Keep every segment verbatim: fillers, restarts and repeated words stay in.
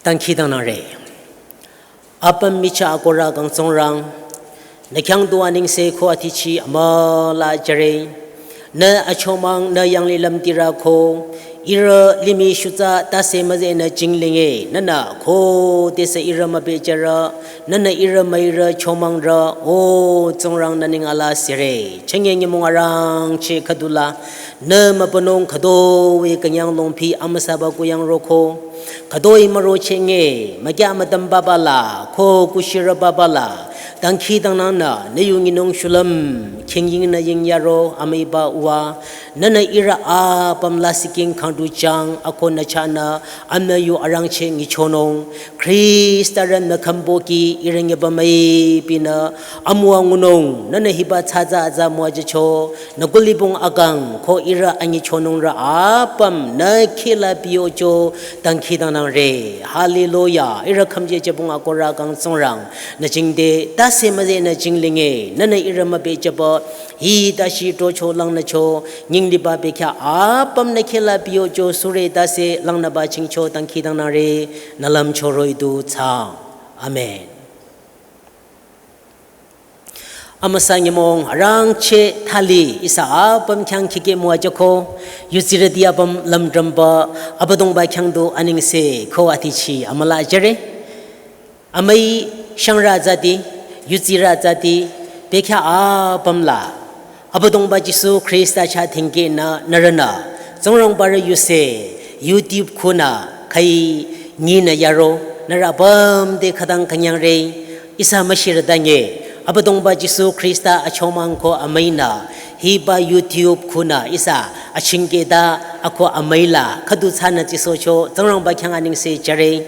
Dangkhidangnangre. Apüm michah akohrü kang Tsingrang, nü khyang du anengse ko atichi amüla jüre. Nü achomang nü yanglilüm tirü ko, ihrü limih shutsa tase müze nü jinglenge, nünü khodesü ihrü mübejürü, nünü ihrü müirü chomangrü, O Tsingrang nü neng ala sire. Chenge nyümong arangcheh khüdula, nü mübünung khütoi künyang longpi amüsaba kuyang roko, khütoi müro chenge, mükya mütüm babala, ko kushirü babala, dangkhidangnangnü, nü yu nyinung shulüm, khingying nü yingyaro, amüiba uwa, nünü ihrü apüm lasih king khangdu jang, ako nü chahnü, amü yu arangcheh nyichonung, Khristarü nü khamboki, ihrü nyüba müipinü, amüwa ngunung, nünü hiba tsatsa atsa müwajücho, nü kulibong akang, ko ihrü anyichonungrü apüm, nü khila biyocho, dangkhidangnangre. Hallelujah. Ihrü khümje jübong akohrü kang Tsingrang, nü jingte, tase müze nü jinglenge, nünü ihrü mübejüba, hi tashi tocho langnücho, nyingliba bekhyah apüm nü khila biyocho, sure tase langnüba chingcho, dangkhidangnangre, nü lümcho roh-i du tsang. Amen. Amüsa nyümong arangcheh thali ihsa apüm khyang khike müwajüko, yudsirüti apüm lümdrümba, Abüdongba khyang du anengse ko atichi amüla jüre. Amüi shangrü zati, yudsirü zati, bekhyah apüm la, Abüdongba Jisu Khrista chah dhingkehnü nührünü, Tsingrangbarü yuse, YouTube khunü, khai nyinü yaro, nührü apüm te khütang künyangre, ihsa müshirü dange, Abüdongba Jisu Khrista achomang ko amüinü, hiba YouTube khunü ihsa achingkehta ako amüila, khüdu thsanü tsisohcho, Tsingrangba khyang anengse jüre.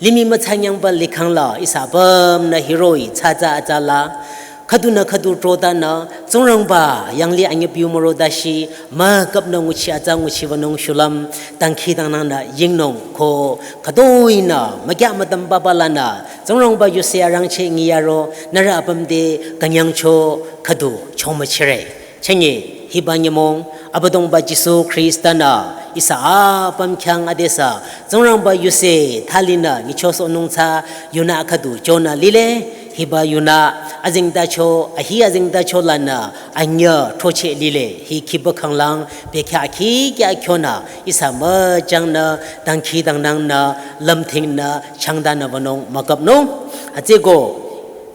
Limih mütsanyangba likhang la ihsa apümnü hiroh-i tsatsa atsa la, khüdunü khüdu trotanü, Tsingrangba yanglih anyüpiu müro dashi, mükapnü nguchi atsa nguchibanung shulüm, dangkhidangnangnü yingnung ko, khütoinü, mükya mütüm babalanü, Tsingrangba yuse arangcheh nyiyaro, nührü apüm te künyangcho khüdu chomüchire. Chenge, hiba nyümong, Abüdongba Jisu Khrista-nü, ihsa apüm khyang adesü, Tsingrangba yuse thalinü, nyichosohnung tsü, yunü khüdu chonü lile, hiba yunü, azengtacho, ahi azengtacho lanü, anyüh throcheh lile, hi khiba khanglang, bekhyah khikya khyonü, ihsa müjangnü, dangkhidangnangnü, lümthingnü, changdanü wünung mükapnung. Hütsüko,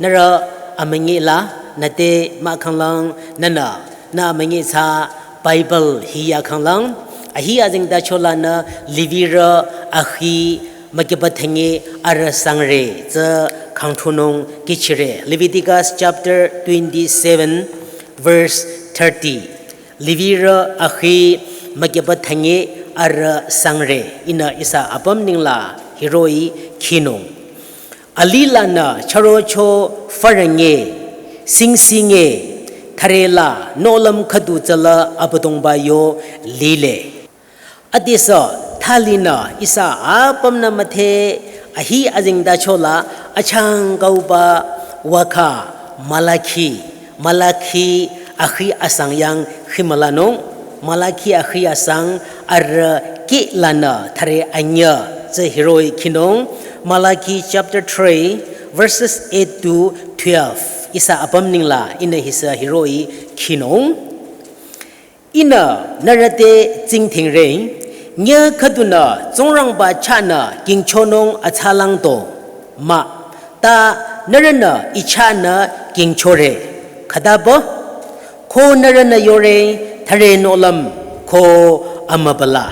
nührü amünyi la, nüte mah khanglang, nünü, nü amünyi tsü Bible hi ya khanglang, ahi azengtacho lanü Levirü akhi mükiba thünye arüh sangre tsü khangthunung kihchire. Leviticus chapter twenty-seven, verse thirty. Levirü akhi mükiba thünye arüh sangre, ihnü ihsa apüm nengla hiroh-i khinung. Alih lanü chürocho fürünye, singsinge, thüre la nohlüm khüdu tsüla Abüdongba yo lile. Adesü thalinü ihsa apümnü müdhe ahi azengtacho la achangkauba wakha Malaki, Malaki akhi asang yang khimülanung, Malaki akhi asang arüh kih lanü thüre anyüh tsü hiroh-i khinung, Malaki chapter three, verses eight to twelve. Ihsa apüm nengla ihnü hisü hiroh-i khinung. Ihnü nührü te tsingdhingre, nyüh khüdunü Tsingrangba chahnü kingchonung atsalang to, mah, ta nührünü I chahnü kingchore, khütaba, ko nührünü yore, thüre nohlüm, ko amübüla.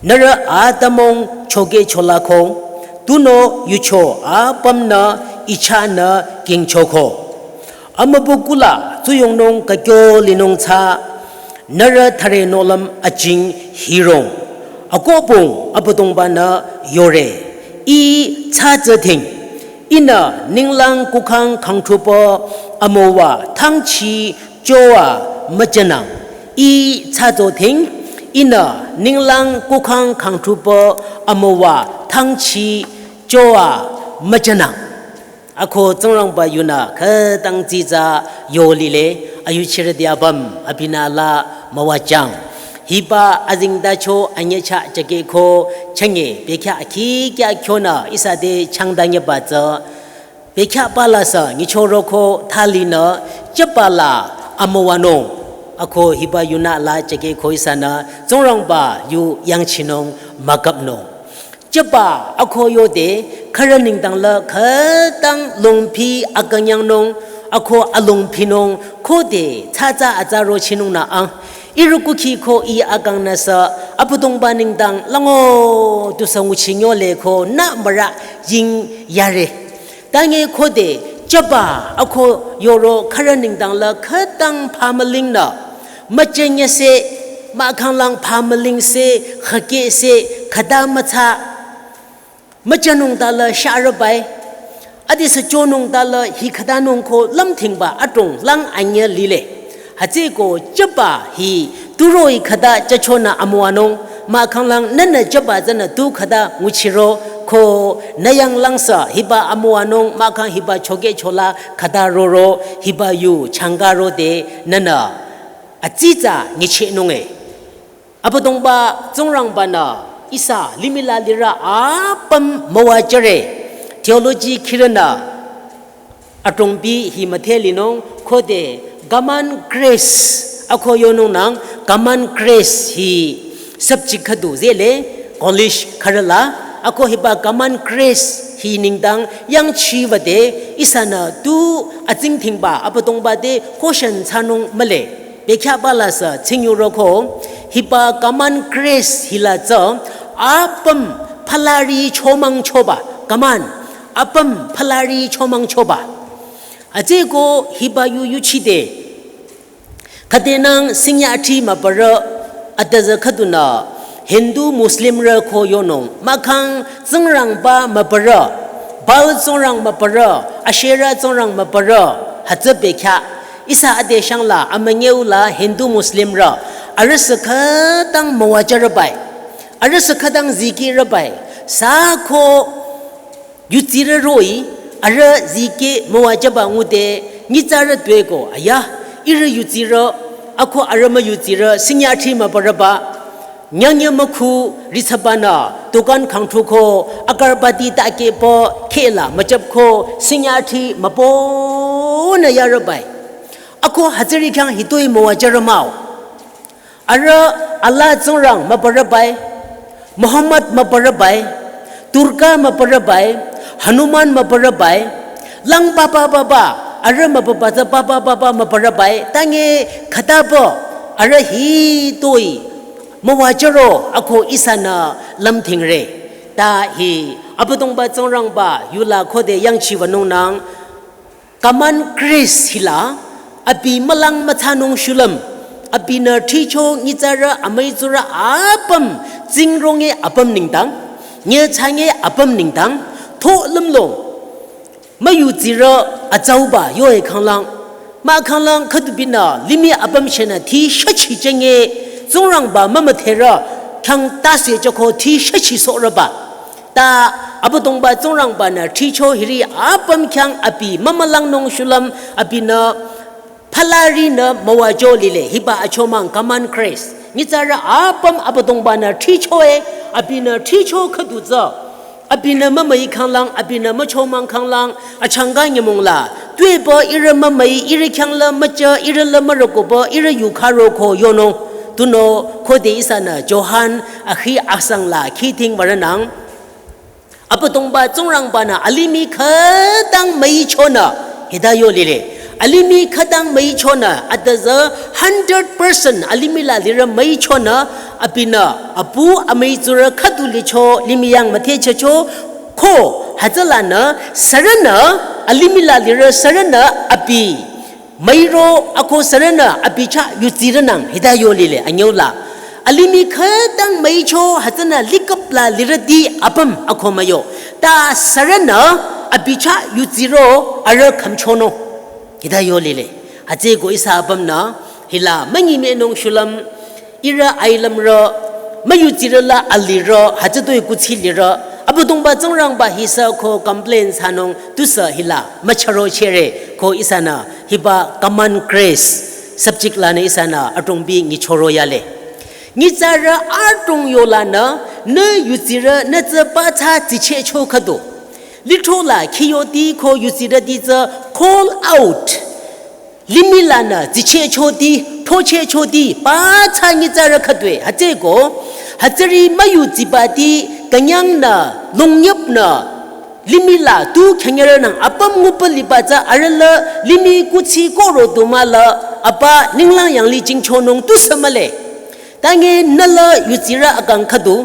Nührü atümung chokehchola ko, tunüo yucho apümnü I chahnü kingchoko. Amübükuh la tsuyongnung kakyo linung tsü, nührü thüre nohlüm ajing hirong. Akohbong Abüdongba-nü yore, I thsatsü dhing, Ihnü ninglang kukhang khangthrupü amüwa thangchi chowa müjünang. I thsatsü dhing, Ihnü ninglang kukhang khangthrupü amüwa thangchi chowa müjünang. Ako Tsingrangba yunü khütang tsitsa yo lile, ayuchirüti apüm abinü la müwajüng. Hiba azingdacho anyücha jakeko chenge bekhyah akhi kya khyonü ihsa te changdanyeba tsü. Bekhyah palasü nyichoroko thalinü jüpala amüwanung. Ako hiba yunü la jakeko ihsanü Tsingrangba yu yangchinung mükapnung. Jüba ako yode khürü nengdang la khütang longphi akünyangnung, ako alongphinung khode tsatsa atsarochinung nü ang. Ihrü kukhi ko I akang nüsü Abüdongba nengdang lango tusü nguchinyole ko nü mürü ying yare. Tange khode jüba ako yoro khürü nengdang la khütang phamüling nü. Müchenyese, mahkhanglang phamüling se, khake se, khüta mütsa. Müchanung tala sharabai. Adisü chonung tala hi khütanung ko lümthingba adrong lang anyü lile. Hütsüko jüba hi turoi khüta jüchonü amüwanung. Mahkhanglang nünü jüba tsünü tu khüta nguchiro ko nü yanglangsü hiba amüwanung mahkhang hiba choke chola khüta roro hiba yu changarode nünü atsitsa nyichehnunge. Abüdongba Tsingrangbanü ihsa limih la lirü apüm müwajüre. Theology khirünü adrongbi hi müthelinung khode common grace ako yonungnang common grace hi subject khüdu zele college khürüla ako hiba common grace hi nengdang yangchiwüde ihsanü tu atsingdhingba Abüdongba te question thsanung mühle. Bekhyah palasü tsingyuroko hiba common grace hila tsü apüm phalari chomang choba common apüm phalari chomang choba. Hütsüko hiba yu yuchide. Khüdenang sinyati mübürü atazü khüdunü Hindu Muslimrü ko yonung mahkhang Tsingrangba mübürü, Baal tsingrang mübürü, Asherah tsingrang mübürü, hütsü bekhyah ihsa adeshangla amünyeula Hindu Muslimrü arüsü khütang müwajürabai, arüsü khütang zikirabai, sako yutsirü roh-i, arüh zikeh müwajüba ngude, nyitsarü tueko, aya, ihrü yutsirü, ako arüh müyutsirü, sinyati mübürüba, nyangye mükhu, ritsübanü, dukan khangthuko, agarbatti takehpü, khehla müchapko, sinyati mübünü yarabai. Ako hütsüri khyang hitoi müwajüra mah-o. Arüh Allah tsingrang mübürübai, Muhammad mübürübai, Durga mübürübai, Hanuman mübürübai, lang papa papa, arüh mübüba tsü papa papa mübürübai, tange khütapü, arüh hitoi müwajüro ako ihsanü lümthingre. Ta hi Abüdongba Tsingrangba yula khode yangchiwünungnang, common grace hila, abi mülang müthsanung shulüm, abinü thricho nyitsarü amüitsurü apüm, tsingronge apüm nengdang, nyüchange apüm nengdang, tho lümlong, müyutsirü atsauba yoe khanglang, mahkhanglang khüdubinü limih apüm shenü thi shachi chenge, Tsingrangba mümüdherü, khyang tase choko thi shachi sohrüba. Ta Abüdongba Tsingrangbanü thricho hiri apüm khyang abi mümülangnung shulüm abinü phalarinü müwajü lile hiba achomang common grace. Nyitsarü apüm Abüdongbanü thrichoe abinü thricho khüdu tsü. Abinü mümüi khanglang, abinü müchomang khanglang, achangka nyümong la. Tuepü ihrü mümüi, ihrü khyang la mücha, ihrü la mürükoba, ihrü yukharoko yonung. Tunüo khode ihsanü Johan akhi asang la khithing müranang. Abüdongba Tsingrangbanü alimih khütang müichonü hita yo lile. Alimih khütang müichonü, atüzü hundred percent alimih la lirü müichonü, abinü apu amüitsurü khüdu licho limih yang müthehchehcho, ko hütsülanü sürünü alimih la lirü sürünü abi müiro ako sürünü abi chah yutsirünang hita yo lile anyüu la. Alimih khütang müicho hütsünü likap la lirüti apüm ako müyo. Ta sürünü abi chah yutsiro arüh khümchonung hita yo lile. Hütsüko ihsa apümnü hila münyi menung shulüm ihrü ailümrü, müyutsirü la alirü, hütsütoi kuthsi lirü, Abüdongba Tsingrangba hisü ko complain thsanung tusü hila mücharo chere ko ihsanü hiba common grace subject lanü ihsanü adrongbi nyichoro yale. Nyitsarü adrong yolanü, nü yutsirü nü tsü pathsa tsichehcho khüdu. Lithro la khiyoti ko yutsirüti tsü call out. Limih lanü tsichehchoti, throchehchoti, pathsa nyitsarü khüdue. Hütsüeko, hütsüri müyutsibati künyangnü, longnyüpnü, limih la tu khyünyürünang apüm ngupa liba tsü arüh la limih kuthsi koro du mahla apa ninglang yanglih jingchonung tusü mühle. Tange nü la yutsirü akang khüdu,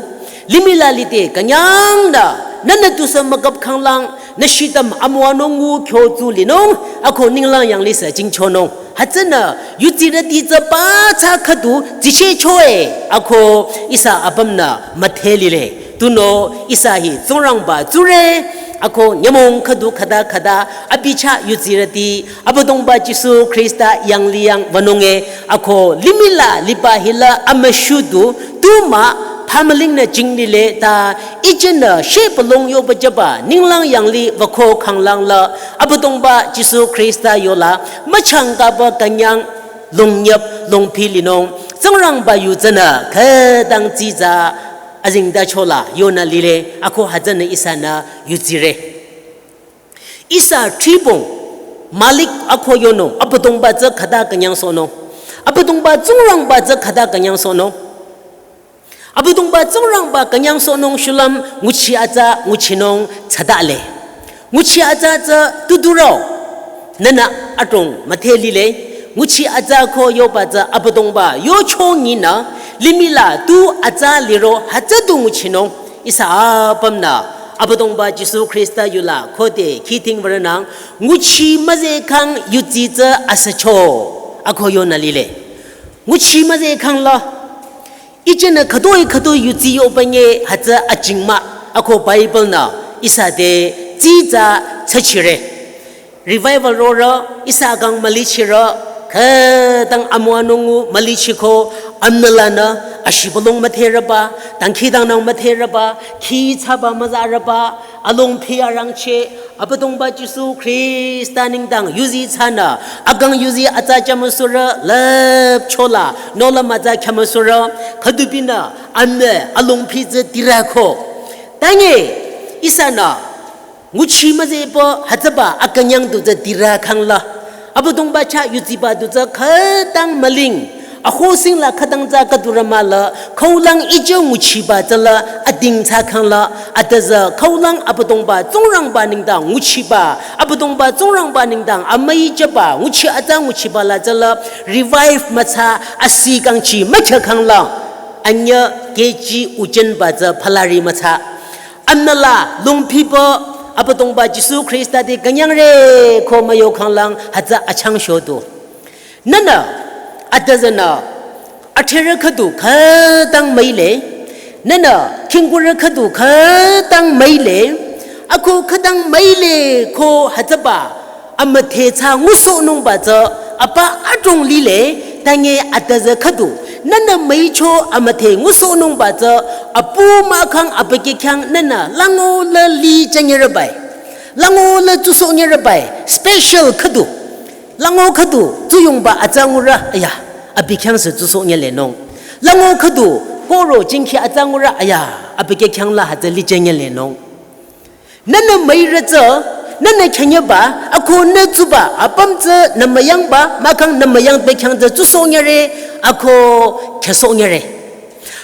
limih la lide künyangnü, nünü tusü mükap khanglang, nü shitam amüwanung ngu kyo tsu linung, ako ninglang yanglih sü jingchonung. Hütsünü, yutsirüti tsü pathsa khüdu tsichehchoe, ako ihsa apümnü müdhe lile. Tunüo ihsa hi Tsingrangba tsurü, ako nyümong khüdu khüta khüta, abi chah yutsirüti, Abüdongba Jisu Khrista yanglih yang wünunge, ako limih la liba hila amüshudu, tu mah, phamüling nü jinglile ta, ijenü shepalong yoba jüba, ninglang yanglih wüko khanglang la, Abüdongba Jisu Khrista yola, müchangkaba künyang, longnyüp, longphi linung, Tsingrangba yu tsünü, khütang tsiza, azingda chola, yonü lile, ako hütsünü ihsanü, yutsire. Ihsa tribong, malik ako yonung, Abüdongba tsü khüta künyangsohnung. Abüdongba Tsingrangba tsü khüta künyangsohnung. Abüdongba Tsingrangba künyangsohnung shulüm nguchi atsa nguchinung tsütale. Nguchi atsa tsü tudurü. Nünü adrong müdhe lile. Nguchi atsa ko yoba tsü Abüdongba yocho nyinü limih la tu atsa liro hütsü du nguchinung. Ihsa apümnü Abüdongba Jisu Khrista yula khode khiting würünang nguchi müzeh khang yutsi tsü asücho. Ako yonü lile. Nguchi müzeh khang la. Ijenü khütoi khütoi yutsi yoba nge hütsü ajing mah ako Bible nü ihsa te tsiza tsüchire. Revival rorü ihsa kang mülichirü khütang amüwanung ngu mülichiko amnülanü ashibülung müdherüba, dangkhidangnang müdherüba, khi thsaba müzarüba, alongphi arangcheh, Abüdongba Jisu Khrista nengdang yuzi thsanü, akang yuzi atsa chamüsurü, lüpchola, nola mütsa khyamüsurü, khüdubinü, amnü, alongphi tsü tirako. Tange, ihsanü, nguchi müzehpü, hütsüba, akünyang du tsü tira khangla. Abüdongba chah yuziba du tsü khütang müling. Aho singla khütang tsü khüdurü mahla, khaulang ije nguchiba tsüla, ading tsü khangla, atüzü khaulang Abüdongba Tsingrangba nengdang nguchiba, Abüdongba Tsingrangba nengdang amüi jüba, nguchi atsa nguchiba la tsüla, revive mütsa, asi kangchi mükhya khangla. Anyü kechi ujenba tsü phalari mütsa. Amnüla longphipü Abüdongba Jisu Khrista te künyangre ko müyo khanglang hütsü achang shodu. Nünü, atüzünü, atherü khüdu khütang müile, nünü, khingkurü khüdu khütang müile, ako khütang müile ko hütsüba, amüdhe tsü ngusohnungba tsü, apa adrong lile, tange atüzü khüdu, nünü müicho amüdhe ngusohnungba tsü, apu mahkhang abükyü khyang nünü, lango la li janyerübai, lango la tsusohnyerübai, special khüdu. Lango khüdu, tsuyongba atsa ngurü, aya, abi khyang sü tsusohnyele nung. Lango khüdu, koro jingkhi atsa ngurü, aya, abi khe khyang la hütsü li jengele nung. Nünü müirü tsü, nünü khyanyeba, ako nü tsuba, apüm tsü nü müyangba, mahkhang nü müyangbe khyang tsü tsusohnyere, ako khyasohnyere.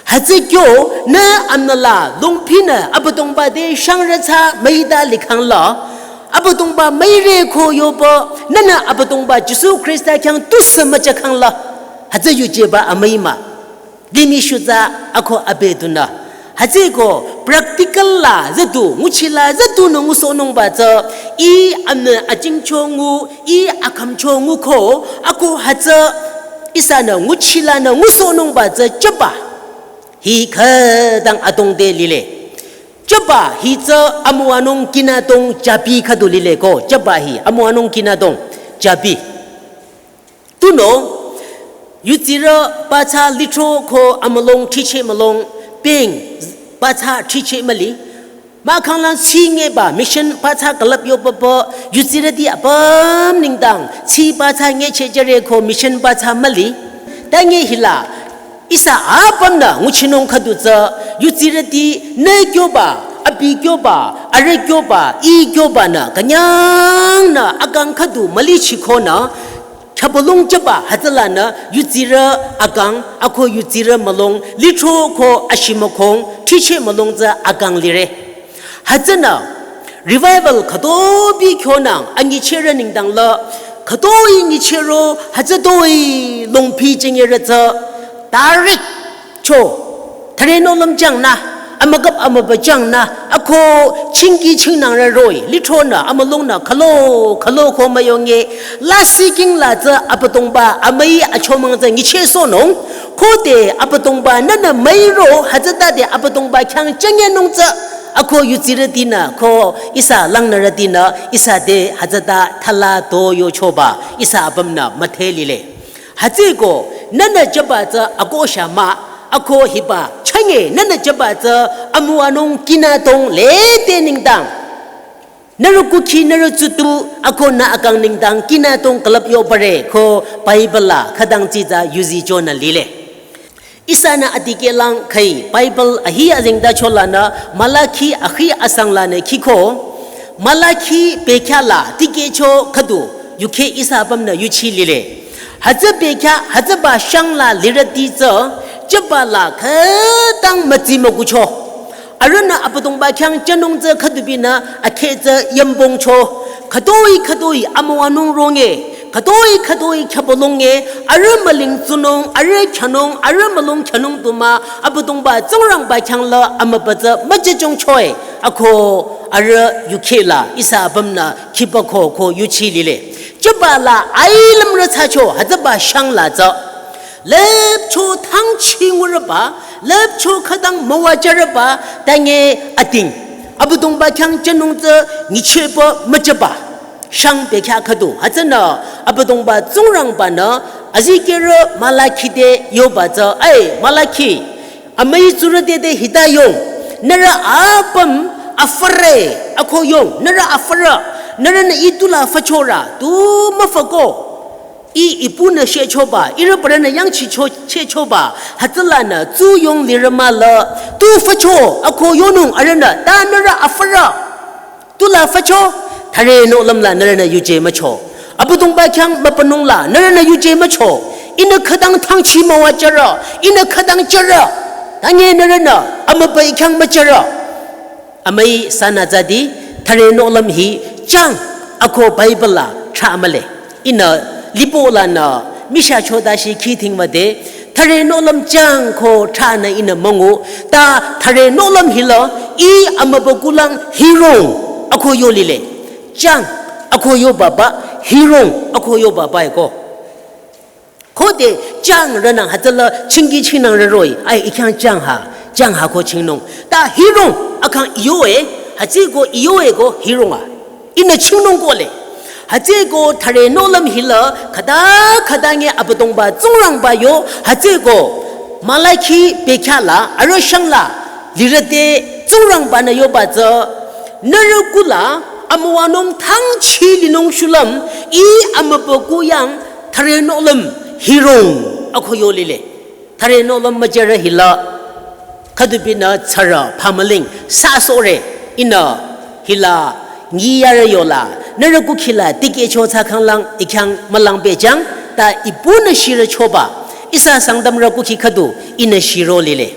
Hütsü kyo nü amnüla longphinü Abüdongba te shangrü tsü müita likhangla, Abüdongba müire ko yoba nünü Abüdongba Jisu Khrista khyang tusü müchakhangla, hütsü yujeba amüi mah. Limih shutsü ako abedunü. Hütsüko practical la züdu, nguchila züdu nü ngusohnungba tsü, i amnü ajingcho ngu, i akhümcho ngu ko, ako hütsü ihsanü nguchilanü ngusohnungba tsü jüba. Hi khütang adrong te lile. Jüba hi tsü amüwanung kinadong jabi khüdu lile ko. Jüba hi amüwanung kinadong jabi. Tunüo, yutsirü pathsa lithro ko amülong thiche mülong peng pathsa thiche müli. Mahkhanglang tsi ngeba mission pathsa külüp yopapa yutsirüti apüm nengdang tsi pathsa ngeche jüre ko mission pathsa müli. Tange hila Ihsa apümnü nguchinung khüdu tsü, yudsirüti nü kyoba, abi kyoba, arüh kyoba, ih kyobanü künyangnü akang khüdu mülichikonü, khyübülung jüba hütsülanü yudsirü akang, ako yudsirü mülung, lithro ko ashimükong, thricheh mülung tsü akang lire. Hütsünü revival khütobi kyonang anyichehrü nengdang la, khütoi nyichehro hütsütoi longpi jengere tsü, direct cho, thüre nohlüm jangnü, amükap amübü jangnü, ako chingki chingnangrü roh-i, lithronü, amülungnü, khülo, khülo ko müyonge, lasih king la tsü Abüdongba amüi achomang tsü nyichehsohnung, khode Abüdongba nünü müiro, hütsütade Abüdongba khyang jünyenung tsü, ako yudsirütinü, ko ihsa langnürütinü, ihsa te hütsüta thala to yochoba, ihsa apümnü müdhe lile. Hütsüeko, nünü jüba tsü akosha mah, ako hiba, chünye, nünü jüba tsü amüwanung kinü tong lede nengdang. Nührü kukhi nührü tsutu, ako nü akang nengdang kinü tong külüp yobare, ko Bible la khütang tsitsa yuzi chonü lile. Ihsanü adikehlang khüi Bible ahi azengtacholanü Malaki akhi asanglanü khiko, Malaki bekhyah la tikehcho khüdu yukheh ihsa apümnü yuchi lile. Hütsü bekhyah hütsüba shang la lirüti tsü, jüba la khütang mütsi mükucho. Arühnü Abüdongba khyang jünung tsü khüdubinü akheh tsü yembongcho. Khütoi khütoi amüwanung ronge, khütoi khütoi khyübülunge, arüh müling tsunung, arüh khyanung, arüh mülung khyanung du mah, Abüdongba Tsingrangba khyang la amübü tsü müjejongchoe, ako arüh yukheh la ihsa apümnü khipako ko yuchi lile. Jüba la ailümrü thsacho hütsüba shang la tsü, lüpcho thangchi ngurüba, lüpcho khütang müwajürüba, tange ating. Abüdongba khyang jünung tsü nyichehpü müjüba. Shang bekhyah khüdu, hütsünü Abüdongba Tsingrangbanü azikehrü Malaki te yoba tsü, ai, Malaki, amüi tsurüti te hita yong, nührü apüm afürü, ako yong, nührü afürü, nührünü ih tula füchorü, tu müfüko. Ih ipunü shehchoba, ihrü parünü yangchicho chehchoba, hütsülanü tsu yong lirü mah la, tu fücho, ako yonung arühnü, ta nührü afürü. Tula fücho, thüre nohlüm la nührünü yuje mücho. Abüdongba khyang mübünung la nührünü yuje mücho. Ihnü khütang thangchi müwajürü, ihnü khütang jürü. Tange nührünü, amübü ih khyang müjürü. Amüi sanü tsüdi, thüre nohlüm hi jang, ako Bible la trah mühle. Ihnü lipo lanü misha chodashi khi thingmüde, thüre nohlüm jang ko trahnü ihnü müngu, ta thüre nohlüm hila ih amübükulang hirong, ako yo lile. Jang, ako yoba ba, hirong, ako yoba ba eko. Khode jang rünang hütsüla chingki chingnangrü roh-i, ai, ih khyang jang ha, jang ha ko chingnung. Ta hirong, akang iyoe, hütsüeko iyoe ko hirong a. Ihnü chingnung kohle. Hütsüeko thüre nohlüm hila khüta khüta nge Abüdongba Tsingrangba yo, hütsüeko Malaki bekhyah la, arüh shang la, lirüte Tsingrangbanü yoba tsü, nührü kula, amüwanung thangchi linung shulüm, ih amübüku yang thüre nohlüm hirong, ako yo lile. Thüre nohlüm müjürü hila, khüdubinü tsarü phamüling, sasore, ihnü hila, nyi yarü yola, nührü kukhi la, tikehcho thsakhanglang, ih khyang mülang pehjang, ta ipunü shirü choba, ihsa Sangtamrü kukhi khüdu, ihnü shiro lile.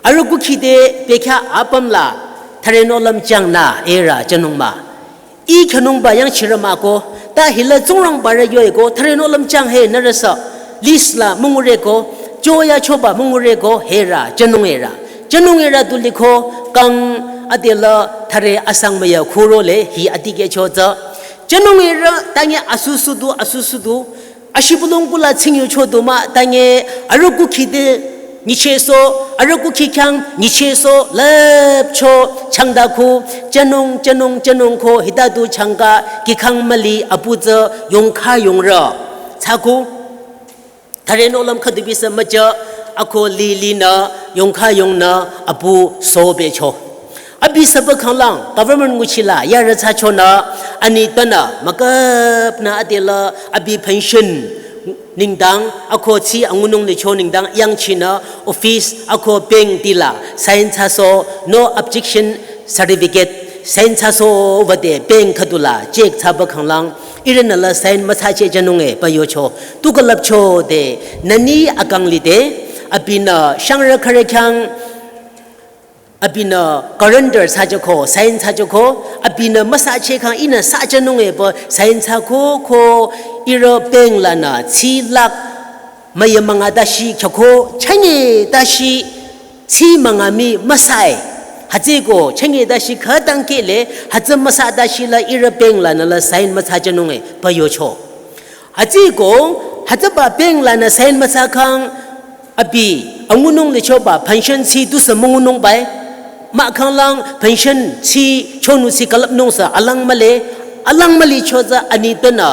Arüh kukhi te bekhyah apüm la, thüre nohlüm jang nü, ihrü jünung mah. Ih khyanungba yangchirü mah ko, ta hila Tsingrangbarü yoe ko, thüre nohlüm jang he nührüsü, list la müngure ko, choya choba müngure ko, hirü, jünung ihrü. Jünung ihrü tu liko, kang adela thüre asang müya khuro le, hi adikehcho tsü. Jünung ihrü, tange asusu du, asusu du, ashibülung kula tsingyu chodu mah, tange arüh kukhi te nyichehsoh, arüh kukhi khyang nyichehsoh, lüpcho, changda khu, jünung, jünung, jünung ko, hita du changka, kikhang müli, apu tsü, yongkha yongrü. Thsaku, thüre nohlüm khüdubisü müjü, ako lilinü, yongkha yongnü, apu sobecho. Abi sübü khanglang, government nguchila, yarü thsachonü, ani tanü, müküpnü adela, abi pension, Nengdang ako tsi angunung licho nengdang yangchinü office ako bank tila sign thsasoh, no objection certificate sign thsasoh wüde bank khüdula check thsaba khanglang ihrünü la sign müthsacheh jünung e pü yocho. Tu külüpcho de nüni akang lide abinü shangrü khürü khyang abinü guarantor thsajüko, sign thsajüko, abinü müthsacheh khang ihnü thsajünung e pü sign thsako ko ihrü bank lanü tsi lakh müyü münga tashi khyako chünye tashi tsi münga mii müthsa e. Hütsüeko chünye tashi khütang kehle hütsü müthsa tashi la ihrü bank lanü la sign müthsajünung e pü yocho. Hütsüeko hütsüba bank lanü sign müthsa khang abi angunung lichoba pension tsi tusü müngunung bai. Mahkhanglang pension tsi chonu tsi külüpnung sü alang mühle, alang mülicho tsü ani tenü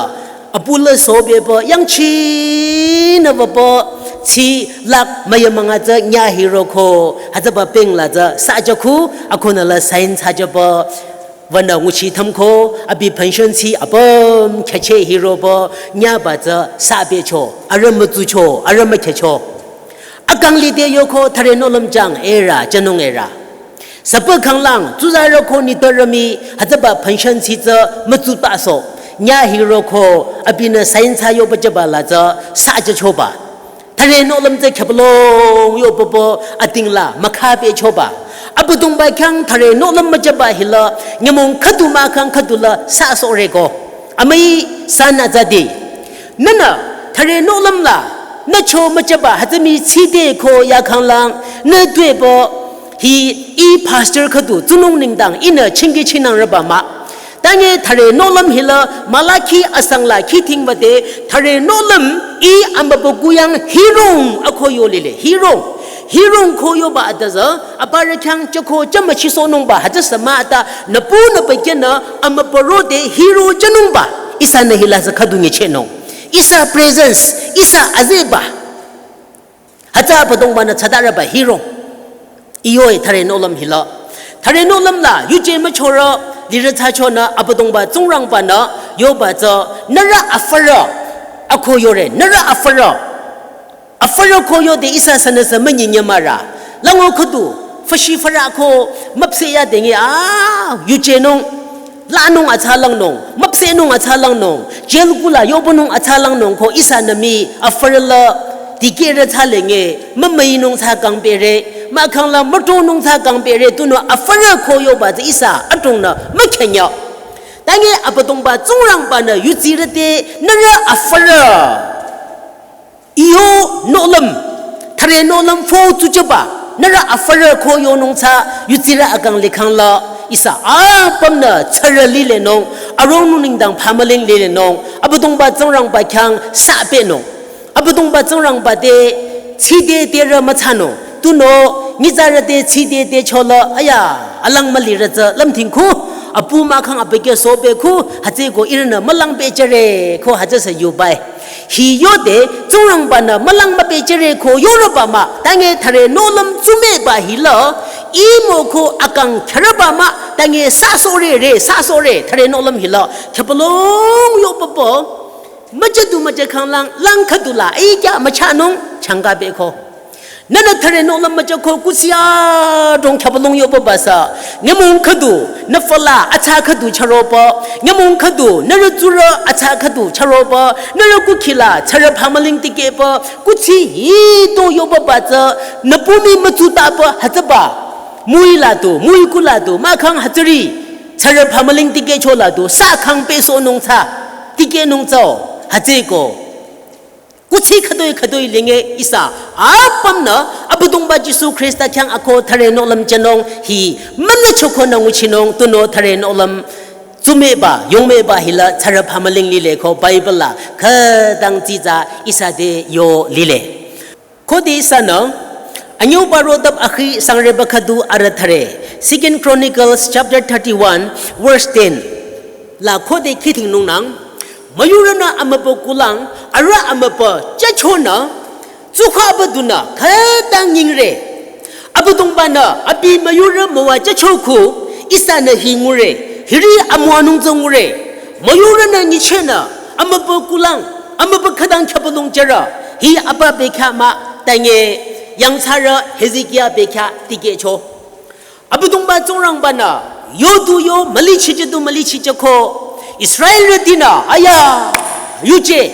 apu la sobepü yangchinü wüpü tsi lakh müyü münga tsü nya hiroko hütsüba bank la tsü thsajüko akonü la sign thsajüpü wünü nguchi thümko abi pension tsi apüm khyacheh hiropü nyaba tsü thsabecho, arüh mütsucho, arüh mükhyacho. Akang lide yoko thüre nohlüm jang ihrü jünung ihrü. Süpü khanglang tsuzarü ko nitpürü mii hütsüba pension tsi tsü mütsu tasoh. Nya hiroko abinü sign thsa yoba jüba la tsü thsajüchoba. Thüre nohlüm tsü khyübülung yopüpü atingla mükhabechoba. Abüdongba khyang thüre nohlüm müjüba hila nyümong khüdu mahkhang khüdula thsasohreko. Amüi sanü tsüdi. Nünü thüre nohlüm la nü cho müjüba hütsü mii tside ko yakhanglang nü tuepü hi ih pastor khüdu tsunung nengdang ihnü chingki chinang rüba mah. Tanye thüre nohlüm hila Malaki asang la khithing wüde thüre nohlüm ih amübükuh yang hirong ako yo lile, hirong. Hirong ko yoba atüzü aparü khyang jüko jümüchisohnungba hütsüsü mah ata nüpu nüpü khenü amübü rode hiro jünungba ihsanü hila tsü khüdu nyichehnung. Ihsa presence, ihsa azeba. Hütsü Abüdongba-nü thsatarüba hirong. Iyoe thüre nohlüm hila. Thüre nohlüm la yuje müchorü lirü thsachonü Abüdongba Tsingrangba-nü yoba tsü nührü afürü ako yore, nührü afürü. Afürü ko yode ihsa sünüsü münyi nyümürü. Lango khüdu, füshi fürü ko müpseh yade nge a, yujenung. Lanung athsalangnung, müpsehnung athsalangnung, jail kula yobünung athsalangnung ko ihsanü mii afürü la dikehrü thsalenge, mümüinung thsa kangpehre, mahkhang la mütonung thsa kangpehre, tunüo afürü ko yoba tsü ihsa adrongnü mükhenya. Tanye Abüdongba Tsingrangba-nü yutsirü te nührü afürü. Iyo nohlüm, thüre nohlüm fü tsujüba, nührü afürü ko yonung thsa yutsirü akang likhang la, ihsa apümnü tsürü lilenung, arongnung nengdang phamüling lilenung, Abüdongba Tsingrangba khyang thsabehnung. Abüdongba Tsingrangba te, tside terü müthsanung, tunüo, nyitsarü te, tside te chola, aya, alang mülirü tsü, lümthingku, apu mahkhang abükyü sobekhu, hütsüeko ihrünü mülang pehjüre, ko hütsüsü yubai. Hi yode, Tsingrangba-nü mülang müpehjüre ko yorüba mah, tanye thüre nohlüm tsumeba hila, ih müko akang khyürüba mah, tanye thsasohre re, thsasohre, thüre nohlüm hila, khyübülung yopüpü, müjüdu müjükhang lang, lang khüdula, ih kya müchanung, changkabeko. Nünü thüre nohlüm müjüko kuthsi adrong khyübülung yopüba sü. Nyümong khüdu, nü füla athsa khüdu chüropü. Nyümong khüdu, nührü tsurü athsa khüdu chüropü. Nührü kukhila, tsürü phamüling tikehpü. Kuthsi hito yopüba tsü, nüpu mii mütsutapü hütsüba. Müi la du, müi kula du, mahkhang hütsüri. Tsürü phamüling tikehcho la du, thsa kangpehsohnung thsa. Tikehnung thsao, hütsüeko. Kuthsi khütoi khütoi lenge ihsa apümnü Abüdongba Jisu Khrista khyang ako thüre nohlüm jünung hi mümnü chokonü nguchinung tunüo thüre nohlüm tsumeba, yongmeba hila tsürü phamüling lile ko Bible la khütang tsitsa ihsa te yo lile. Khode ihsanü, anyüuba rodap akhi sangreba khüdu arüh thüre, Second Chronicles chapter thirty-one, verse ten. La khode khithingnungnang, müyurünü amübü kulang, arüh amübü jüchonü, tsukhaba dunü, khütang nyingre. Abüdongba-nü, abi müyurü müwajüchoko, ihsanü hi ngure, hiri amüwanung tsü ngure. Müyurünü nyichehnü, amübü kulang, Amübü khütang khüpülung jürü, hi apa bekhyah mah, tange yangthsarü Hezekia bekhyah tikehcho. Abüdongba Tsingrangba-nü, yo du yo, mülichi jü du mülichi jüko, Israelrütinü, aya, yuje,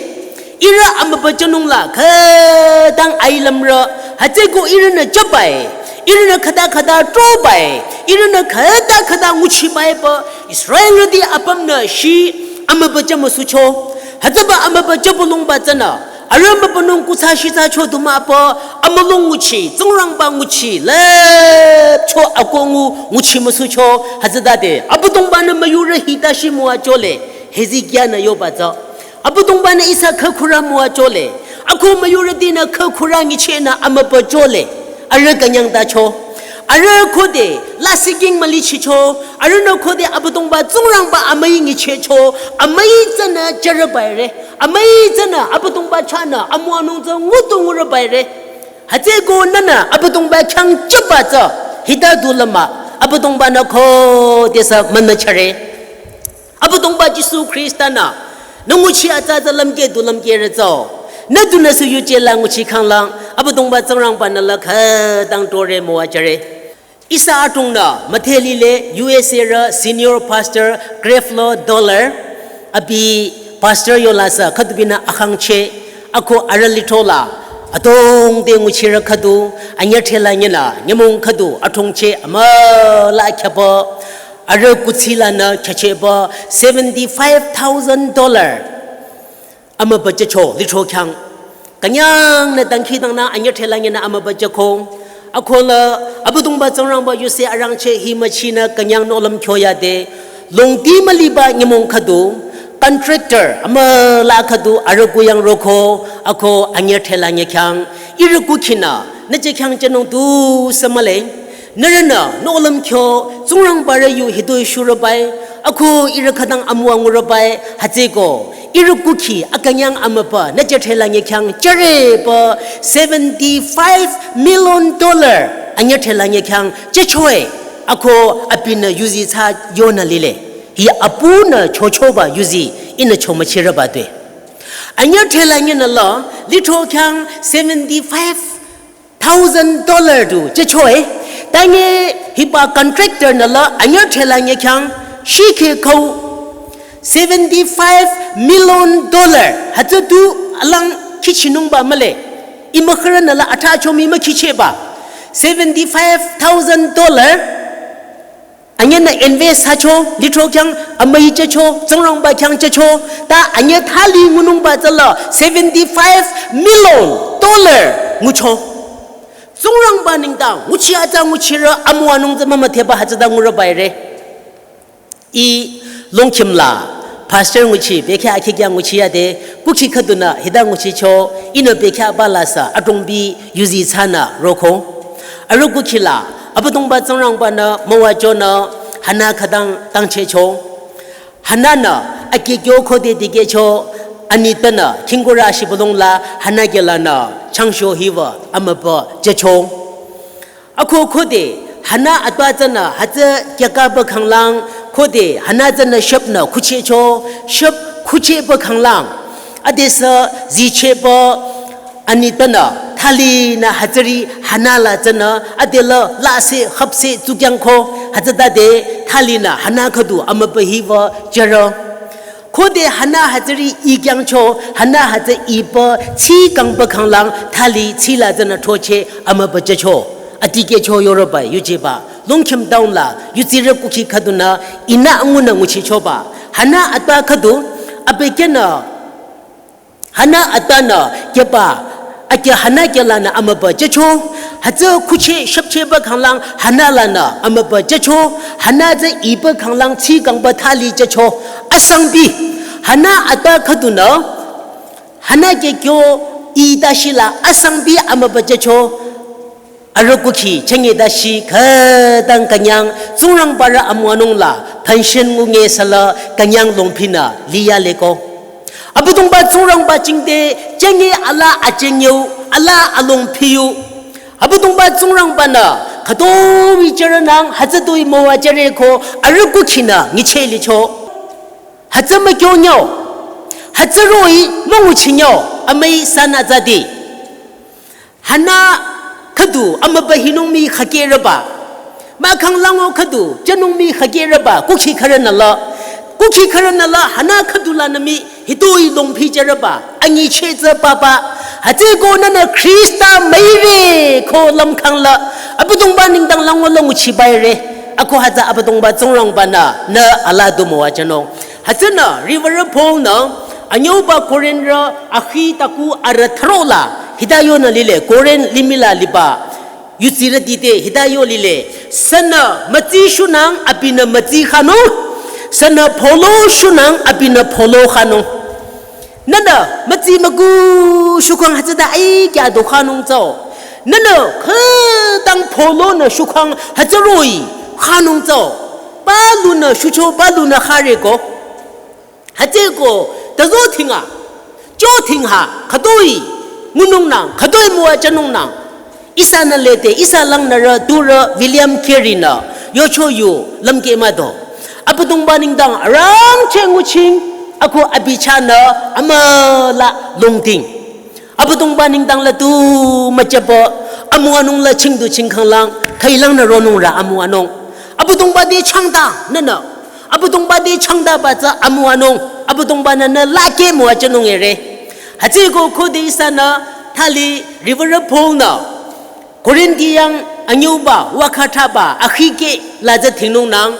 ihrü amübü jünung la, khütang ailümrü, hütsüko ihrünü jübai, ihrünü khüta khüta trobai, ihrünü khüta khüta nguchibai pü, Israelrüti apümnü shi amübü jümüsucho. Hütsüba amübü jübülungba tsünü, arüh mübünung kuthsa shitsa cho du mah pü, amülung nguchi, Tsingrangba nguchi, lüpcho akongu nguchi müsucho, hütsütade, Abüdongba-nü müyurü hita shi müwajüle, Hezekia-nü yoba tsü. Abüdongba-nü ihsa khükhurü müwajüle, ako müyurütinü khükhurü nyichehnü amübü jüle, arüh künyang tacho. Arüh khode, lasih king mülichicho, arühnü khode Abüdongba Tsingrangba amüi nyichehcho, amüi tsünü jürübaire, amüi tsünü Abüdongba chahnü amüwanung tsü ngutu ngurübaire. Hütsüko nünü Abüdongba khyang jüba tsü, hita du lü mah, Abüdongba-nü khodesü münüchare. Abüdongba Jisu Khrista-nü, nü nguchi atsa tsü lümkeh du lümkehrü tsü, nü dunü sü yuje la nguchi khanglang, Abüdongba Tsingrangba-nü la khütang tore müwajüre. Ihsa adrongnü, müdhe lile U S A-rü Senior Pastor Creflo Dollar, abi pastor yola sü khüdubinü akhangcheh, ako arüh lithro la, adrong te nguchirü khüdu, anyüthela nyinü, nyümong khüdu, adrongcheh, amüla khyapü, arüh kuthsi lanü khyachehba seventy-five thousand dollar amübü jücho lithro khyang. Künyangnü dangkhidangnang anyüthela nyinü amübü jüko. Akola Abüdongba Tsingrangba yuse arangcheh hi müchinü künyang nohlüm kyo yade. Longti müliba nyümong khüdu, contractor amüla khüdu arüh kuyang roko, ako anyüthela nyi khyang. Ihrü kukhinü, nü je khyang jünung tusü mühle. Nührünü, nohlüm kyo, Tsingrangba rü yu hitoi shurübai, ako ihrü khütang amüwa ngurübai, hütsüko, ihrü kukhi, akünyang amübü, nü jüthela nyi khyang jüre pü, seventy-five million dollar, anyüthela nyi khyang jüchoe, ako abinü yuzi thsa yonü lile. Hi apunü chochoba yuzi, ihnü chomüchirüba tue. Anyüthela nyinü la, lithro khyang seventy-five thousand dollar du jüchoe, tange hiba contractor-nü la anyüthela nyi khyang shikhe khau seventy-five million dollar hütsü du alang khichinungba mühle. Imükhürünü la athachomi mükichehba. Seventy-five thousand dollar anyünü invest thsacho, lithro khyang amüi jücho, Tsingrangba khyang jücho, ta anyü thali ngunungba tsüla seventy-five million dollar ngucho. Tsingrangba nengdang, nguchi atsa nguchirü amüwanung tsü mümüdheba hütsüta ngurübaire. I longkhim la, pastor nguchi, bekhyah akhi khyang nguchi yade, kukhi khüdunü hita nguchicho, ihnü bekhyahba la sü, adrongbi yuzi thsanü roko. Arüh kukhi la, Abüdongba Tsingrangba-nü müwajünü Hana khütang tangchehcho. Hana-nü akeh kyo khode dikehcho, anitpünü khingkurü shibülung la Hana kehlanü changsho hiwü amübü jücho. Ako khode Hana atpa tsünü hütsü kyakaba khanglang, khode Hana tsünü shüpnü khuchehcho, shüp khuchehba khanglang. Adesü zichehba anitpünü thalinü hütsüri Hana la tsünü adela lasih khüpsih tsukyangko hütsütade thalinü Hana khüdu amübü hiwü jüre. Khode Hana hütsüri ikyangcho, Hana hütsü ipü tsi kangba khanglang thali tsi la tsünü throcheh amübü jücho. Adikehcho yorübai yujeba. Longkhim town la, yutsirü kukhi khüdunü, ihnü angunü nguchichoba. Hana atpa khüdu, abükyünü Hana atpanü kehba, akeh Hana kehlanü amübü jücho, hütsü khucheh shüpchehba khanglang Hana lanü amübü jücho, Hana tsü ipü khanglang tsi kangba thali jücho, asangbi, Hana atpa khüdunü, Hana keh kyo ita shila asangbi amübü jücho, Arüh kukhi, chenge dashi, khütang künyang, Tsingrangba rü amüwanung la, pension ngunge sala, künyang longphinü, liya leko. Abüdongba Tsingrangba jingte, chenge ala achengeu, ala alongphiu. Abüdongba Tsingrangba-nü, khütoi jürenang, hütsütoi müwajüre ko, arüh kukhinü, nyicheh licho. Hütsü mükyonyo. Hütsüroh-i münguchinyo amüi sanü zadi. Hanü khüdu amübü hinung mii khakehrüba. Mahkhang lango khüdu jünung mii khakehrüba. Kukhi khürünü la. Kukhi khürünü la hanü khüdu lanü mii hitoi longphi jürüba. Anyicheh tsü papa. Hütsüeko nünü Khrista müire ko lümkhang la. Abüdongba nengdang lango la nguchiba-i re. Ako hütsü Abüdongba Tsingrangba-nü nü alaa du müwajünung. Hütsünü Reverend Paul-nü anyüuba Korinthrü akhi taku arüh thüroh la hita yonü lile, Korinth limih la liba yudsirüti te hita yo lile. Sünü mütsi shunang abinü mütsi khanung. Sünü polo shunang abinü polo khanung. Nünü mütsi müku shukhang hütsüta ai kya do khanung tsü-o. Nünü khütang polo nü shukhang hütsüroh-i khanung tsü-o. Palunü shucho palunü khare ko. Hütsüeko tazo thinga, jo thingha, khütoi ngunungnang, khütoi müwajünungnang. Ihsanü lede, ihsa langnürü, turü William Carey-nü yocho yu lümkeh mah do. Abüdongba nengdang arangcheh nguching, ako abi chahnü amüla longding. Abüdongba nengdang la tu müjüba, amüwanung la chingdu chingkhanglang, khüilangnü ronung rü amüwanung. Abüdongba te changda, nünü. Abüdongba te changdaba tsü amüwanung, Abüdongba-nü nü lakeh müwajünung-e re. Hütsüeko khode ihsanü thali Reverend Paul-nü Korinthi yang anyüuba, wakha thraba, akhi keh la tsü thingnungnang,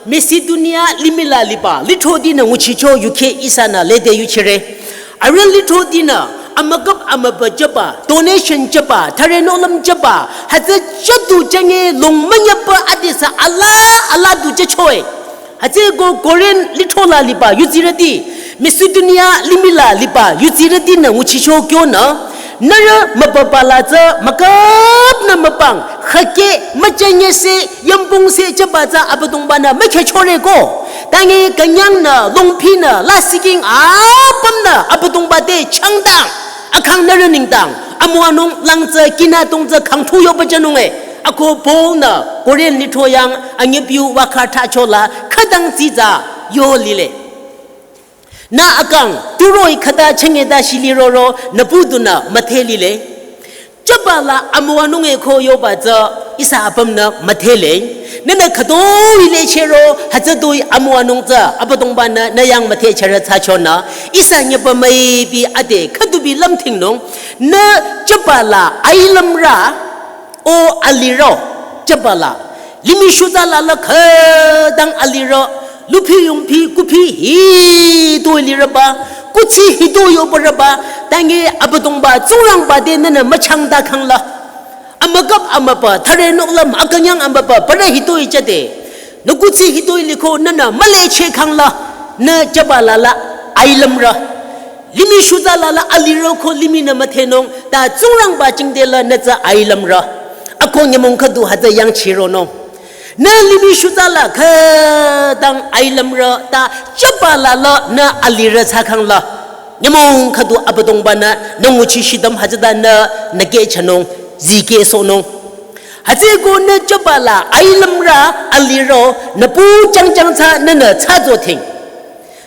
Macedonia limih la liba, lithrotinü nguchicho yukheh ihsanü lede yuchire. Arüh lithrotinü, amükap amübü jüba, donation jüba, thüre nohlüm jüba, hütsü jüdu jünge long münyüpü adesü alaa, alaa du jücho-e. Hütsüeko Korinth lithro la liba yudsirüti, Macedonia limih la liba yudsirütinü nguchicho kyonü, nührü mübüba la tsü mükapnü müpang, khükeh, müchanyese, yangpungse jüba tsü Abüdongba-nü mükhehchore ko. Tange künyangnü, longphinü, lasihking apümnü Abüdongba te changdang. Akhang nührü nengdang, amüwanung lang tsü kinü dong tsü khangthu yoba jünung-e. Ako Paul-nü Korinth lithro yang anyüpiu wakha thracho la khütang dsitsa yo lile. Nü akang, turoh-i khüta chenge ta shili roro, nüpu dunü müdhe lile. Jüba la amüwanung-e ko yoba tsü ihsa apümnü müdhele. Nünü khütoi lechehro, hütsütoi amüwanung tsü, Abüdongba-nü nü yang müdhechere thsachonü, ihsa nyüpa müipi ade khüdupi lümthingnung, nü jüba la ailümrü, o alirü, jüba la. Limih shutsa la la khütang alirü, luphi yungphi, kuphi hitoi lirüba, kuthsi hitoi yobarüba, tange Abüdongba Tsingrangba te nünü müchangda khangla. Amükap amübü, thüre nohlüm, akünyang amübü, parü hitoi jüde. Nü kuthsi hitoi liko nünü mülecheh khangla, nü jüba la la ailümrü. Limih shutsa la la alirü ko limihnü müdhenung, ta Tsingrangba jingte la nü tsü ailümrü. Ako nyümong khüdu hütsü yangchironung. Nü limih shutsa la khütang ailümrü ta jüba la la nü alirü thsakhang la. Nyümong khüdu Abüdongba-nü nü nguchi shidüm hütsüta nü nükehchanung, zikehsohnung. Hütsüeko nü jüba la ailümrü alirü nüpu jangjang thsa nünü thsazo thing.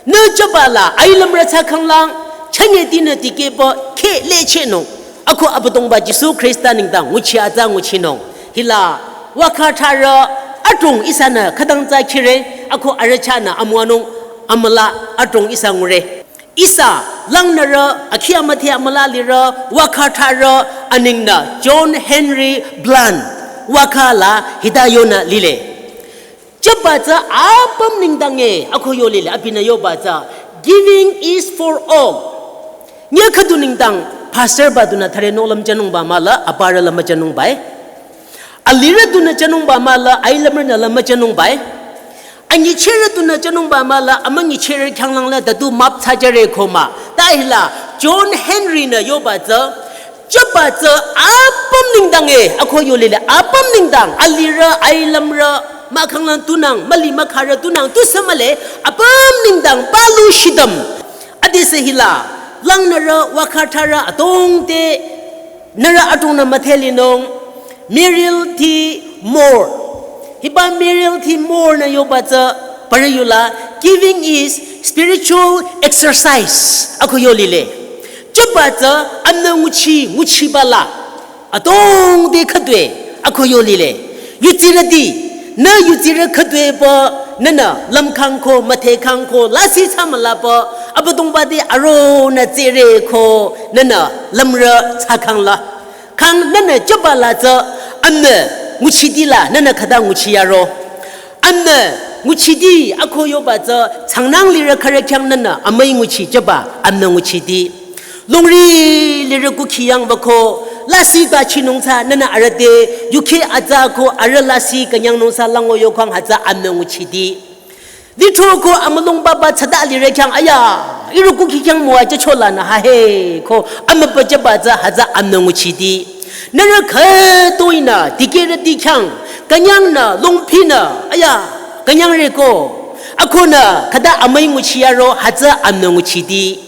Nü jüba la ailümrü thsakhanglang, chünye tinü tikehpü kheh lechehnung. Ako Abüdongba Jisu Khrista nengdang nguchi atsa nguchinung. Hila, wakha thrarü adrong ihsanü khütang tsü khire, ako arüh chahnü amüwanung amüla adrong ihsa ngure. Ihsa langnürü akhi amüdhe amüla lirü wakha thrarü anengnü John Henry Blunt wakha la hita yonü lile. Jüba tsü apüm nengdang-e, ako yo lile, abinü yoba tsü, giving is for all. Nyüh khüdu nengdang, pastor ba dunü thüre nohlüm jünungba mahla, aparü la müjünungba-e. Alirü dunü jünungba mahla, ailümrünü la müjünungba-e. Anyichehrü dunü jünungba mahla, amünyichehrü khyanglang la, dadu map thsajüre ko mah. Ta hila, John Henry-nü yoba tsü, jüba tsü apüm nengdang-e, ako yo lile, apüm nengdang, alirü, ailümrü, mahkhang lang tunang, müli mükharü tunang, tusü mühle, apüm nengdang, palu shidüm. Adesü hila, langnürü, wakha thrarü, adrong te, nührü adrongnü müdhe linung, Merrill T. Moore. Hiba Merrill T. Moore-nü yoba tsü, parü yula, Giving is spiritual exercise. Ako yo lile. Jüba tsü amnü nguchi, nguchiba la. Adong de khüdue. Ako yo lile. Yutsirüti. Nü yutsirü khüdue pü. Nünü lümkhang ko, müthekhang ko, lasih thsamüla pü. Abüdongba te aro nü tsere ko. Nünü lümrü thsakhang la. Khang nünü jüba la tsü amnü nguchiti la nünü khüta nguchi yaro. Amnü nguchiti ako yoba tsü changnang lirü khürü khyang nünü amüi nguchi jüba amnü nguchiti. Longri lirü kukhi yang bako lasih ba chinung tsü nünü arüh te yukheh atsa ko arüh lasih künyang nung tsü lango yokhang hütsü amnü nguchiti. Lithro ko amülung baba tsada lirü khyang aya, ihrü kukhi khyang müwa jücho lanü ha he ko amüba jüba tsü hütsü amnü nguchiti. Nührü khütoi nü, dikehrüti khyang, künyang nü, longphi nü, aya, künyang re ko. Ako nü, khüta amüi nguchi yaro, hütsü amnü nguchiti.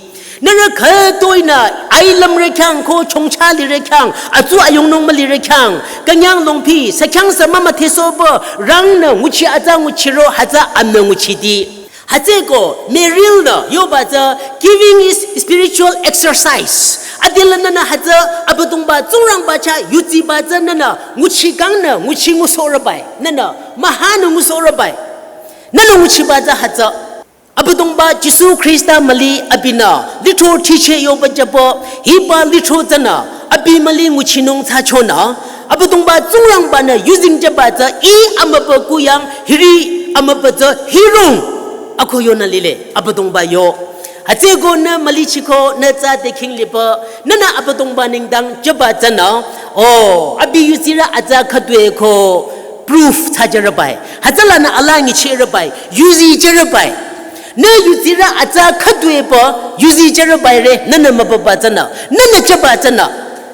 Nührü khütoi nü, ai lümrü khyang ko chongcha lirü khyang, atsu ayungnung mülirü khyang, künyang longphi, sü khyang sü mümüthesoba, rang nü nguchi atsa nguchiro, hütsü amnü nguchiti. Hütsüko, Merrill nü, yoba tsü, giving is spiritual exercise. Adela nünü hütsü, Abüdongba, Tsingrangba chah, yutsiba tsü nünü, nguchi kang nü, nguchi ngusohrobai, nünü, müha nü ngusohrobai. Nünü nguchiba tsü hütsü. Abüdongba Jisu Khrista müli abinü lithro thicheh yoba jüba hiba lithro tsünü abi müli nguchinung thsachonü Abüdongba Tsingrangba-nü yuzeng jüba tsü ih amüba kuyang hiri amüba tsü hirong ako yonü lile Abüdongba yo. Hütsüko nü mülichiko nü tsü dekhing liba nünü Abüdongba nengdang jüba tsünü o abi yutsirü atsa khüdue ko proof thsajürübai. Hütsülanü ala ngichehrübai, yuzi jürübai. Nü yutsirü atsa khüdue pü, yuzi jürübai re, nünü mübüba tsünü, nünü jüba tsünü,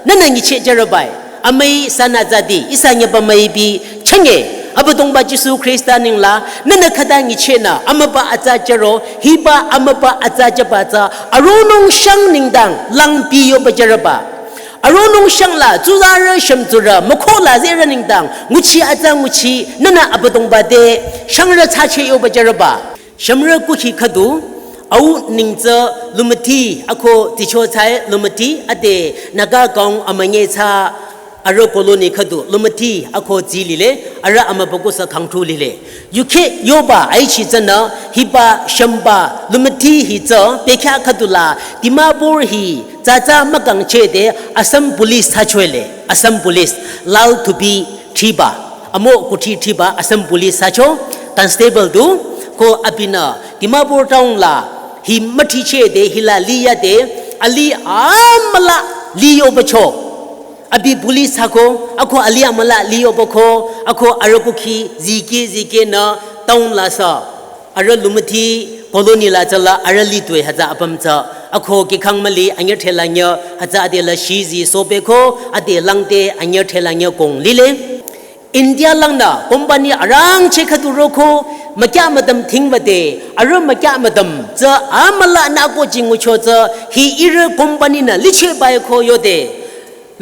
nünü ngicheh jürübai. Amüi sanü tsüdi, ihsa nyüba müipi, chünye, Abüdongba Jisu Khrista nengla, nünü khüta ngichehnü, amüba atsa jüro, hiba amüba atsa jüba tsü, aronung shang nengdang, langpi yoba jürüba. Aronung shangla, tsuzarü shümtsurü, mükhola zerü nengdang, nguchi atsa nguchi, nünü Abüdongba te, shangrü thsacheh yoba jürüba. Shümrü kukhi khüdu, au neng tsü Lumüthi, ako ticho thsae Lumüthi, ade Naga kaung amünye thsa, arüh colony khüdu, Lumüthi, ako tsi lile, arüh amüba kusa khangthu lile. Yukheh yoba aichi tsünü hiba shümba Lumüthi hi tsü bekhyah khüdula Dimapur hi tsatsa mükangcheh de Assam Police thsachoele, Assam Police, Lal Thupi thiba, amo kuthi thiba Assam Police thsacho, constable du, ko abinü Dimapur town la hi müthicheh de hila liyade, ali amüla liyobacho. Abi police thsako, ako ali amüla liyobako, ako arüh kukhi, zikeh, zikehnü, town la sa. Arüh Lumüthi, colony la tsüla, arüh litoi hütsü apüm tsü. Ako kikhang müli, anyüh thela nyüh, hütsü adela shizi sobeko, ade langte, anyüh thela nyüh kong lile. India langnü, company arangcheh khüdu roko, mükya müdüm thingmüde, arüh mükya müdüm, tsü amüla nü ako jingucho tsü, hi ihrü company nü licheh baiko yode.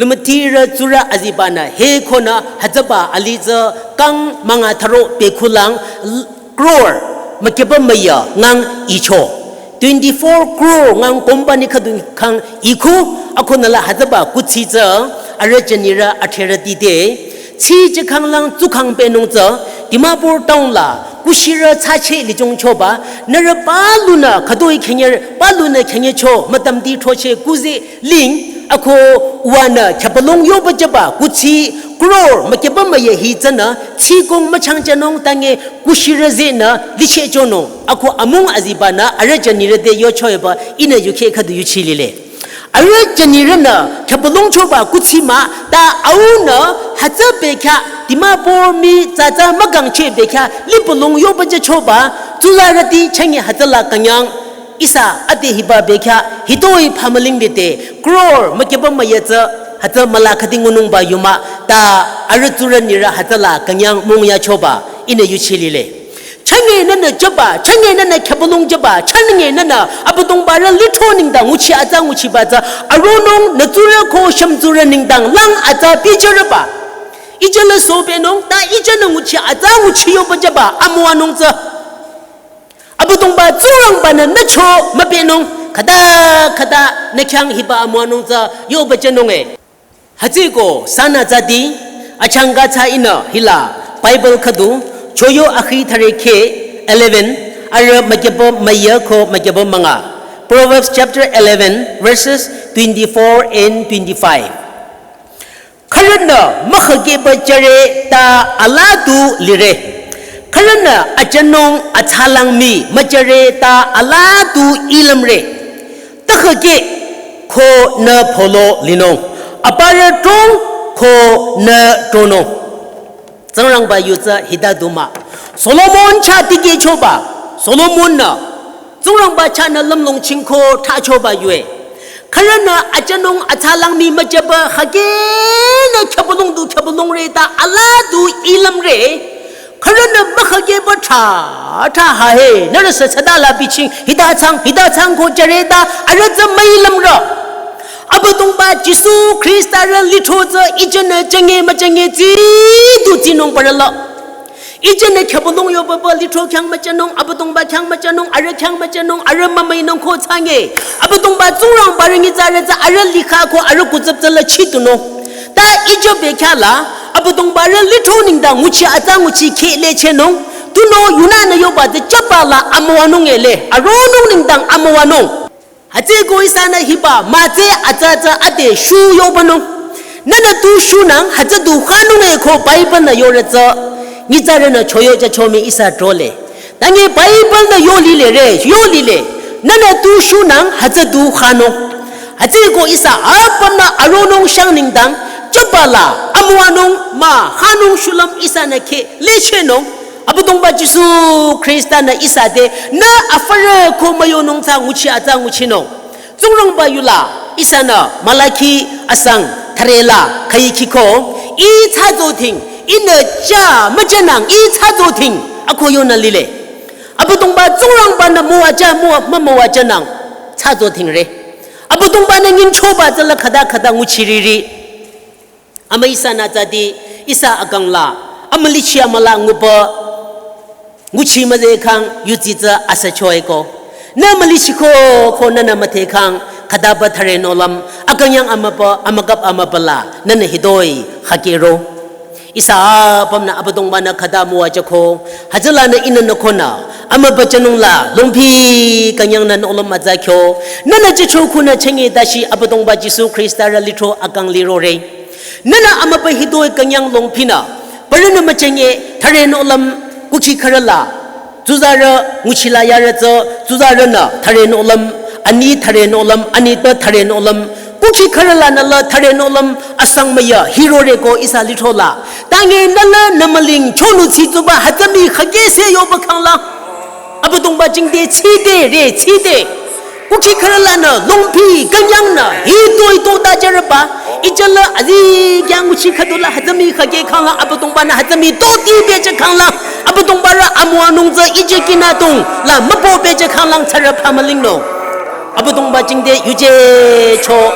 Lumüthirü tsurü azibanü he khonü hütsüba ali tsü kang münga tharo pekhulang l-, crore mükyüba müya ngang icho. Twenty-four crore ngang company khüdu khang ikhu akhonüla hütsüba kuthsi tsü arüh jünirü athrerüti te. Tsi jükhanglang tsukhang penung tsü Dimapur town la kushirü thsacheh lichungchoba nührü palunü khütoi khenyir palunü khenyecho müdümti throcheh kuzi ling ako uwanü khüpalong yoba jüba kuthsi crore mükyüba müya hi tsünü tsi kong müchangchonung tange kushirü zenü lichehchonung ako amung azibanü arüh jünirü te yochoeba ihnü yukheh khüdu yuchi lile. Arüh jünirünü khüpalong choba kuthsi mah ta aunü hütsü bekhyah Dimapur mi tsatsa mükangcheh bekhyah lipalong yoba jüchoba tsurürüti chünye hütsüla künyang. Ihsa ade hiba bekhyah hitoi phamüling lide crore mükyüba müya tsü hütsü müla khüdi ngunungba yumah ta arüh tsurü nirü hütsüla künyang mung yachoba ihnü yuchi lile. Chünye nünü jüba, chünye nünü khüpalong jüba, chünye nünü Abüdongbarü lithro nengdang nguchi atsa nguchiba tsü aronung nü tsurü ko shümtsurü nengdang lang atsa pijürüba. Ijüla sobenung ta ijünü nguchi atsa nguchi yoba jüba amüwanung tsü. Abüdongba Tsingrangba-nü nücho mübenung, khüta khüta nü khyang hiba amüwanung tsü yoba jünung e. Hütsüeko sünü tsüdi, achangka tsü ihnü hila Bible khüdu, Choyo akhi thüre khe eleven, arüh mükyüba müya ko mükyüba münga. Proverbs chapter eleven, verses twenty-four and twenty-five. Khürünü mükhakeba jüre ta alaa du lire. Khürünü ajünung atsalang mii müjüre ta alaa du ilümre. Tükhakeh ko nü pholo linung. Aparü trong ko nü tronung. Tsingrangba yu tsü hita du mah. Solomon chah tikehchoba. Solomon-nü Tsingrangba chahnü lümlong chingko thsachoba yue. Khürünü ajünung atsalang mii müjüba khakehnü khyübülung du khyübülungre ta alaa du ilümre. Khürünü mükhakeba thsa thsa hahe, nührü sü süta la biching, hita chang, hita chang ko jüre ta, arüh tsü müilümre. Abüdongba Jisu Khrista-rü lithro tsü ijenü jünge müjünge tsi du tsinung parü la. Ijenü khyübülung yoba ba lithro khyang müjünung, Abüdongba khyang müjünung, arüh khyang müjünung, arüh mümüinung ko thsange. Abüdongba Tsingrangba-rü nyitsarü tsü arüh likha ko arüh kutsüp tsü la chitunung. Ta ije bekhyah la, Abüdongba-rü lithro nengdang nguchi atsa nguchi kheh lehchehnung. Tunüo yunü nü yoba tsü jüba la amüwanung ele, aronung nengdang amüwanung. Hütsüeko ihsanü hiba mütse atsa tsü ade shu yobanung. Nühnü tu shunang hütsü du khanung e ko Bible-nü yore tsü. Nyitsarünü choyo jücho mii ihsa trole. Tange Bible-nü yo lile re, yo lile. Nühnü tu shunang hütsü du khanung. Hütsüeko ihsa apümnü aronung shang nengdang, jüba la amüwanung mah khanung shulüm ihsanü kheh lehchehnung. Abüdongba Jisu Khrista-nü ihsa te nü afürü ko müyonung tsü nguchi atsa nguchinung. Tsingrangba yula ihsanü Malaki asang thüre la khüi khiko, ih thsazo ting, ihnü jü müjünang ih thsazo ting, ako yonü lile. Abüdongba Tsingrangba-nü müwajü müwa mümüwajünang thsazo tingre. Abüdongba-nü nyingchoba tsü la khüta khüta nguchiriri. Ama ihsanü tsüdi, ihsa akang la, amülichi amüla nguba, nguchi müzeh khang yudsi tsü asücho eko. Nü mülichiko ko nühnü müdhe khang, khütaba thüre nohlüm, akünyang amüba, amükap amüba la, nühnü hitoi khakehro. Ihsa apümnü Abüdongba-nü khüta müwajüko, hütsülanü ihnü nü konü, amüba jünung la, longphi künyangnü nohlüm müzakyo, nühnü jücho khunü chenge tashi Abüdongba Jisu Khrista-rü lithro akang lirore. Nühnü amüba hitoi künyang longphinü, parünü müchenge, thüre nohlüm, kukhi khürü la, tsuzarü, nguchi la yarü tsü, tsuzarünü, thüre nohlüm, ani thüre nohlüm, ani ta thüre nohlüm, kukhi khürü lanü la thüre nohlüm, asang müya, hirore ko ihsa lithro la. Tange nü la nü müling, chonu tsitsuba, hütsü mii khakehse yoba khang la. Abüdongba jingte tsite re tsite. Kukhi khürü lanü longphi künyangnü hitoi to ta jüreba. Ijala azikyang nguchi khüdu la hütsü mii khakeh khang la Abüdongba-nü hütsü mii toti bejü khang la. Abüdongba-rü amüwanung tsü ije kinü tung la müpo bejü khang lang tsürü phamülingnung. Abüdongba jingte yuje cho.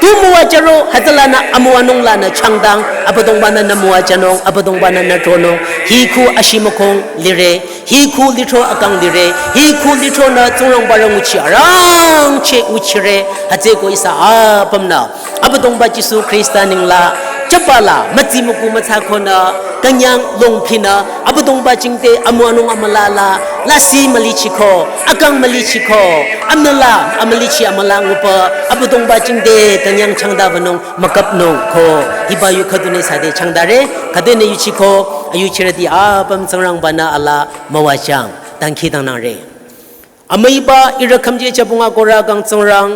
Tu müwajüro hütsülanü amüwanung lanü changdang. Abüdongba-nü nü müwajünung. Abüdongba-nü nü tronung. Hi khu ashimükong lire. Hi khu lithro akang lire, hi khu lithronü Tsingrangba-rü nguchi arangcheh nguchire, hütsüeko ihsa apümnü. Abüdongba Jisu Khrista nengla, jüba la, mütsi müku mütsa konü, künyang longphinü, Abüdongba jingte amüwanung amüla la, lasih mülichiko, akang mülichiko, amüla, amülichi amüla nguba, Abüdongba jingte künyang changda wünung, mükapnung ko, hiba yu khüdunü ihsa te changdare, khüdunü yuchiko, ayuchirüti apüm Tsingrangba-nü ala, müwajüng, dangkhidangnangre. Amüiba ihrü khümje chabunga korü kang Tsingrang.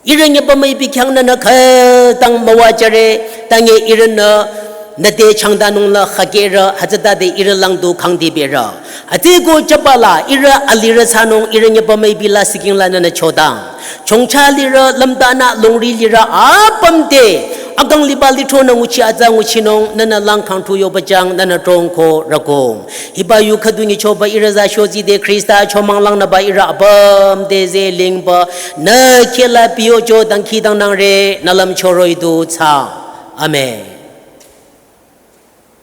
Ihrü nyüpa müipi khyang nünü khütang müwajüre, tange ihrünü nüte changdanung la khakehre, hütsütade ihrü lang du khangdi bere. Hütsüeko jüba la, ihrü alirü thsanung, ihrü nyüpa müipi la siking la nünü chodang. Chongcha lirü, lümtanü, longri lirü, apüm te, akang liba lithronü nguchi atsa nguchinung, nünü lang khangthu yobajüng, nünü trong ko rükong. Hiba yu khüdu nyichoba ihrü za shozide Khrista chomang langnüba ihrü apüm te ze lingba nü khehla piyocho dangkhidangnangre nü lümcho roh-i du thsa. Amen.